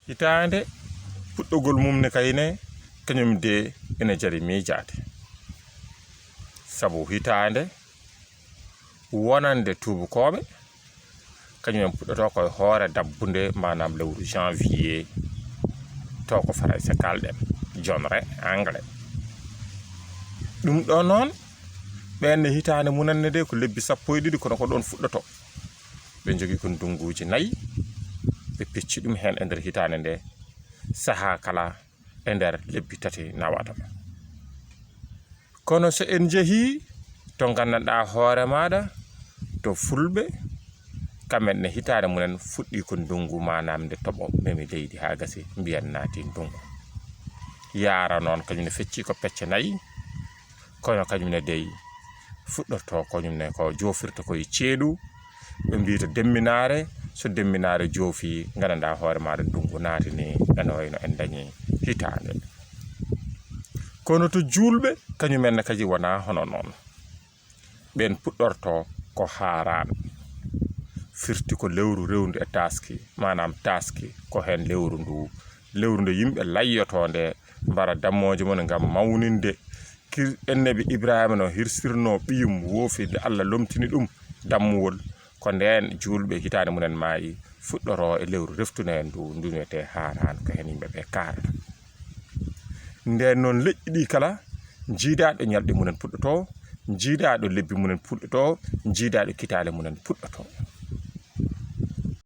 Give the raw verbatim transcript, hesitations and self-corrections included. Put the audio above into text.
Hitaande puɗɗogol mum ne kayne, kañum de ene jari miijaade. Sabu hitaande wonande tuubakooɓe, kañum en puɗɗoto koye hoore dabbunde, maanaam lewru janvier, to ko Farayse kalɗen, jonre anglais. Ɗum ɗo noon, ɓenne hitaande munanne de ko lebbi sappo e ɗiɗi, kono ko ɗoon fuɗɗoto. Ɓe njogii ko ndunnguuji nayi, ɓe pecci ɗum heen e nder hitaande nde, sahaa kala e nder lebbi tati nawata. Kono so en njehii to nganndanɗaa hoore maaɗa, to fulɓe, kamɓe ne hitaande mumen fuɗɗii ko ndunngu, maanaam nde toɓo memi leydi haa gasi, mbiyen naati ndunngu. Yaara noon kañum ne fecci ko pecce nayi, kono kañum ne dey fuɗɗorto kañum ne ko joofirta koye ceeɗu, ɓe mbiyata demminaare, so demminaare joofi, nganndanɗaa hoore maaɗa ndunngu naati ni, ene wayno en dañi hitaande. Kono to juulɓe, kañum en ne kadi wonaa hono noon. Ɓeen puɗɗorto ko haaraan, firti ko lewru rewndu e taaski, maanaam taaski ko heen lewru ndu, lewru nde yimɓe layyoto nde, mbara dammooje mum ngam mawninde kir-, annabi Ibrahima no hirsirnoo ɓiyum woofi, nde Allah lomtini ɗum dammuwol. Ko ndeen juulɓe hitaande mumen maayi fuɗɗoroo e lewru reftuneendu, ndu wiyetee haaraan, ko heen yimɓe ɓe kaarata. Ndeen noon leƴƴi ɗi kala, njiidaaɗo ñalɗi mumen puɗɗoto, njiidaaɗo lebbi mumen puɗɗoto, njiidaaɗo kitaale mumen puɗɗoto.